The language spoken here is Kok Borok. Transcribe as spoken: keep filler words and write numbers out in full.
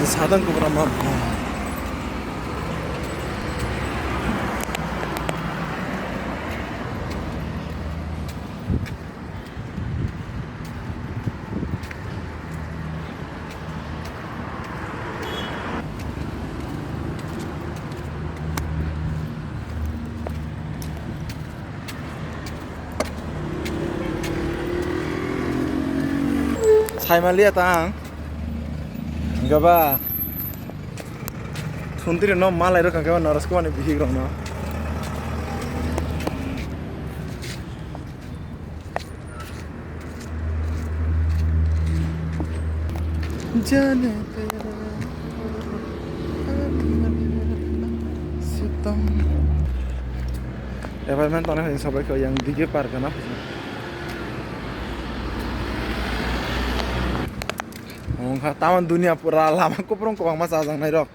Sadang kubra ma. Saimaliya ta ang. Gaba. Thundiri no malai rok khe Naras Kumar ni bihik rok no. Jane tera sitam. Apartment tongnai hai sabai kho yang dige park na. Wngkha tamon dunia pura lama kuprung kwbangma chajaknai rok.